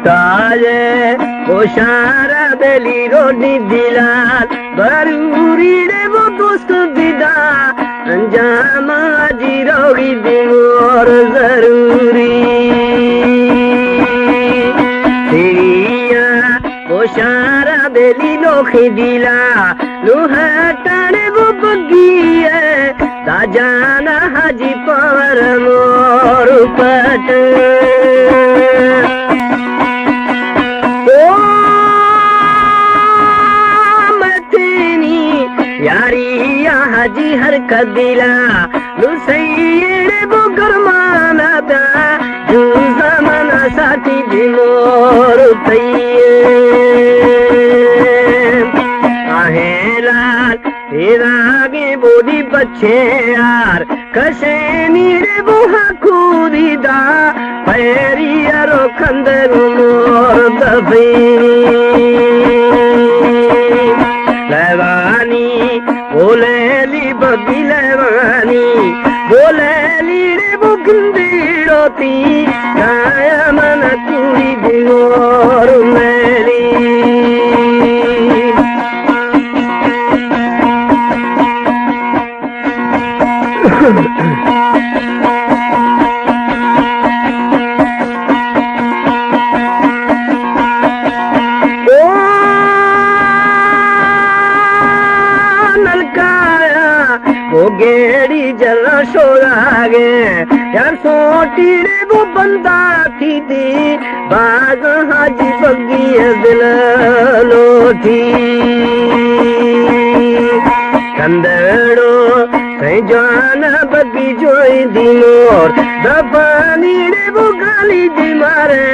تاجے، او شارا بلی روڈی دلال، بروری ڑے وہ دوست دیدا، انجام آجی روگی دیمور ضروری۔ سیڑیا، او شارا بلی لوخی دلا، لوہ ٹاڑے وہ بگی ہے، دا جانا حاجی پاور مور پٹ۔ او متنی یاری یا حاجی ہر قبیلہ، نو سیڑے بو گرمانا دا، جو زمانا ساتھی دی مور تیے۔ آہیں لال، تیراگے بودی بچے یار، کشے نیڑے بوہا کودی دا، پیری ارو کندگ مور دفی۔ لیوانی، بولے لی بگی لیوانی، بولے لیڑے بگندی روتی، کایا من کوئی دیوار میلی۔ او نلکایا، او گیڑی جلا شولاگے، یار سوٹی ڑے وہ بندہ تھی دی، باز حاجی بگی دل لوٹی۔ کندڑو، تئی جان بگی جوئی دی مور، دفانی ڑے وہ گالی دی مارے،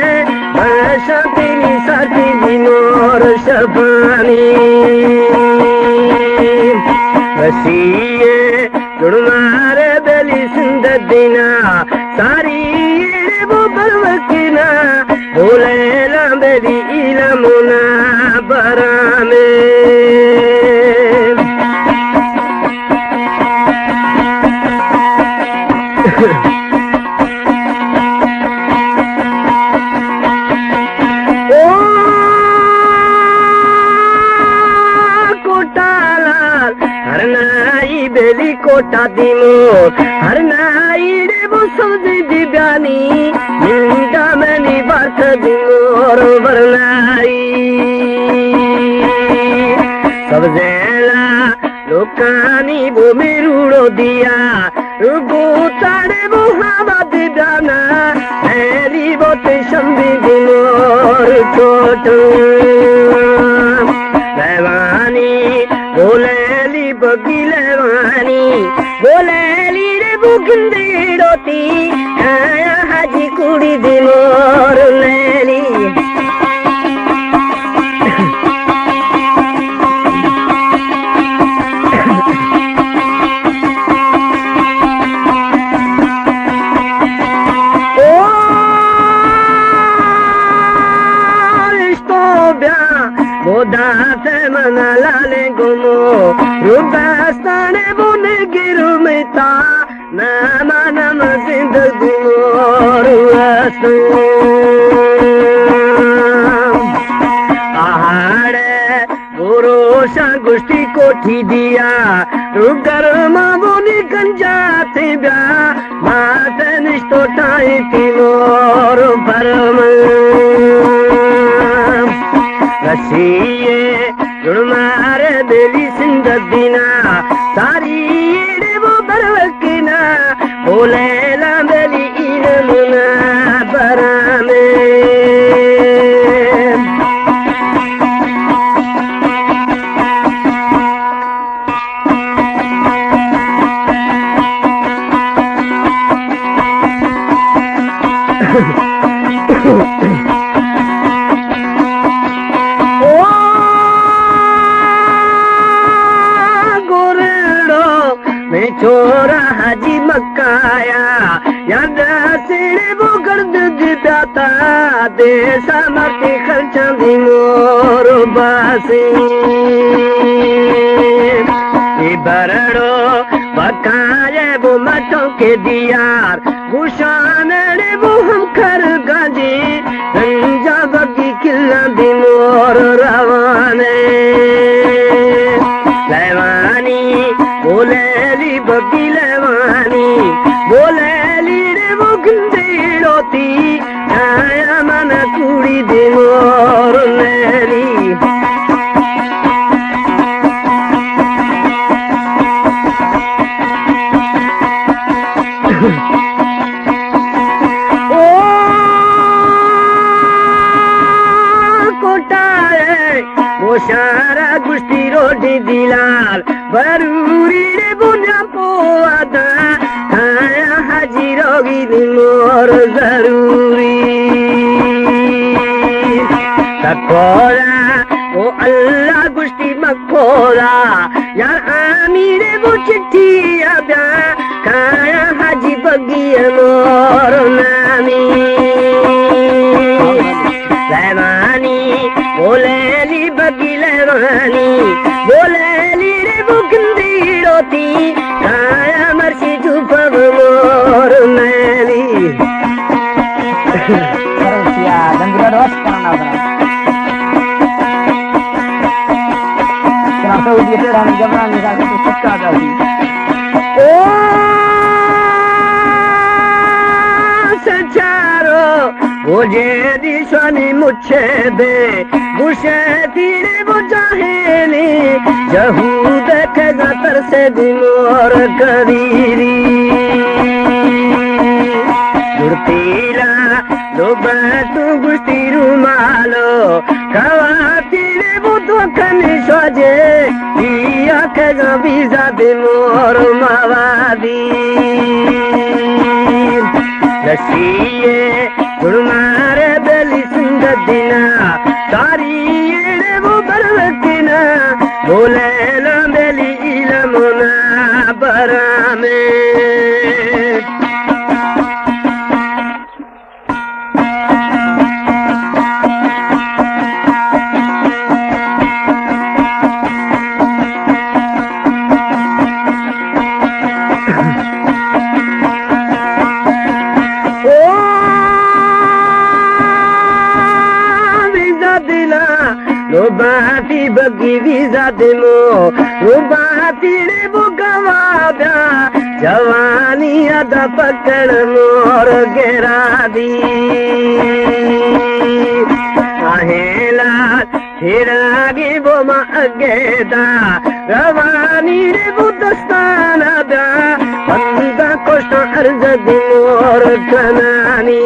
بشا تیری ساٹی دی مور شفانی۔ وسیع جڑ مارے بیلی سندھ دینا، ساری ایڑے بو بروکینا، بولے لامبے دی علمنا برامے۔ او کوٹا لال، ہر نائی بیلی کوٹا دیمو، ہر نائی ڑے بو سبزی دی بیانی، نندا منی بات دیمور ورنائی۔ سبزیلا لوکانی بو میروڑو دیا، گوتاڑے بو ہاوا دی دانا، ایری بو تے شمبی دی مور چوٹ۔ لیوانی، بولیلی بگی لیوانی، بولیلی رے بو گندی ڑوتی، آیا حاجی کوڑی دی مور لیلی۔ او رشتو بیا، بودا سے منا لالے گمو، رو داستانے بو نے گرو میتا، نام نام زندگی مور واسطے۔ آہاڑے بوروشاں گوشتی کوٹھی دیا، رو گرما بونی گنجاتے بیا، مات نشتو ٹائی تی مور برم۔ رسیے جڑ مارے بیلی سندھ دینا، ساری ایڑے وہ بروکینا، بولے لامبلی ایلمنا برامے۔ او گورڑو، میں چھورا حاجی مکایا، یاد سیڑے وہ گرد دی پیاتا، دیسا ماتی خرچاں دی مور باسی۔ اے برڑو بکالے بو مٹو کے دیار، گوشانڑے بو ہم کر گاجی، رنجا بولے لیڑے وہ گندے لوتی، آیا من کوڑی دے مور میری۔ او کوٹائے، وہ شارا گشتی روڈی دلال، بروری ڑے بنیا پوادا، آیا حاجی روگی دی مور ضروری۔ تکورا، او اللہ گشتی مکورا، یار آمیر بو چٹھی ابیا، کایا حاجی بگی مور نامی۔ لیوانی، بولے لی بگی لیوانی، بولے لی ڑے بو گندی روتی، کایا مرشی جو پب مور میلی۔ سرسیا، دندگا دوست کرنا برا۔ سرسیا، سعودی تے ہم جبران نکال کے سکا جاتی۔ او سچارو، وہ جے دی سوانی مچھے دے، گوشے تیڑے وہ جاہینی، یہود کھگا ترسے دی مور کریری۔ گڑتیلا لوبا تو گشتی رومالو، کوا تیڑے وہ دو کن شوجے، یا کھگا بیزا دی مور موادی۔ رشیے گڑمارے بیلی سنگ دینا، تاری ایڑے وہ بروکینا، بولے لا بیلی علمنا برامے۔ او ویزا دلا، لوباتی بگی ویزا دمو، لوباتی ڑے بو گوا بیا، جوانی ادا پکڑ مور گرا دی۔ آہیلا تیراگی بو ما اگے دا، روانی ڑے بو دستانا دا، بندہ کشتا ارزد مور کنانی۔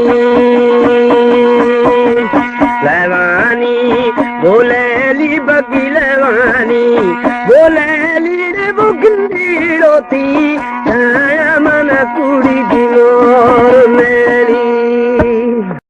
لیوانی، بولے لی بگی لیوانی، بولے لی ڑے بو گندی روتی، آیا من کوڑی